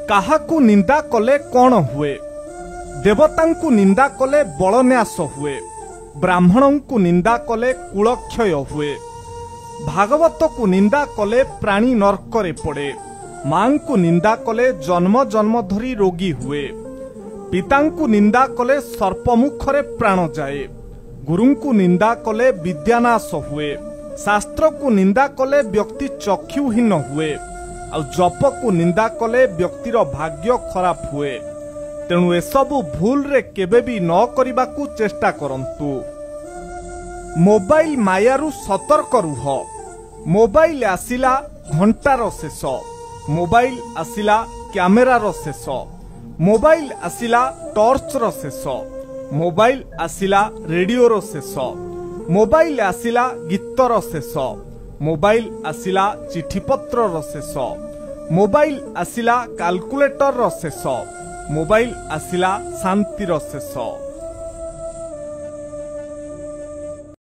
କାହାକୁ ନିନ୍ଦା କଲେ କ'ଣ ହୁଏ? ଦେବତାଙ୍କୁ ନିନ୍ଦା କଲେ ବଳନ୍ୟାସ ହୁଏ, ବ୍ରାହ୍ମଣଙ୍କୁ ନିନ୍ଦା କଲେ କୁଳକ୍ଷୟ ହୁଏ, ଭାଗବତକୁ ନିନ୍ଦା କଲେ ପ୍ରାଣୀ ନର୍କରେ ପଡ଼େ, ମାଙ୍କୁ ନିନ୍ଦା କଲେ ଜନ୍ମ ଜନ୍ମ ଧରି ରୋଗୀ ହୁଏ, ପିତାଙ୍କୁ ନିନ୍ଦା କଲେ ସର୍ପମୁଖରେ ପ୍ରାଣ ଯାଏ, ଗୁରୁଙ୍କୁ ନିନ୍ଦା କଲେ ବିଦ୍ୟାନାଶ ହୁଏ, ଶାସ୍ତ୍ରକୁ ନିନ୍ଦା କଲେ ବ୍ୟକ୍ତି ଚକ୍ଷୁହୀନ ହୁଏ, ଆଉ ଜପକୁ ନିନ୍ଦା କଲେ ବ୍ୟକ୍ତିର ଭାଗ୍ୟ ଖରାପ ହୁଏ। ତେଣୁ ଏସବୁ ଭୁଲରେ କେବେ ବି ନ କରିବାକୁ ଚେଷ୍ଟା କରନ୍ତୁ। ମୋବାଇଲ ମାୟାରୁ ସତର୍କ ରୁହ। ମୋବାଇଲ ଆସିଲା ଘଣ୍ଟାର ଶେଷ, ମୋବାଇଲ ଆସିଲା କ୍ୟାମେରାର ଶେଷ, ମୋବାଇଲ ଆସିଲା ଟର୍ଚ୍ଚର ଶେଷ, ମୋବାଇଲ ଆସିଲା ରେଡିଓର ଶେଷ, ମୋବାଇଲ ଆସିଲା ଗୀତର ଶେଷ, ମୋବାଇଲ ଆସିଲା ଚିଠିପତ୍ରର ଶେଷ, ମୋବାଇଲ ଆସିଲା କାଲକୁଲେଟରର ଶେଷ, ମୋବାଇଲ ଆସିଲା ଶାନ୍ତିର ଶେଷ।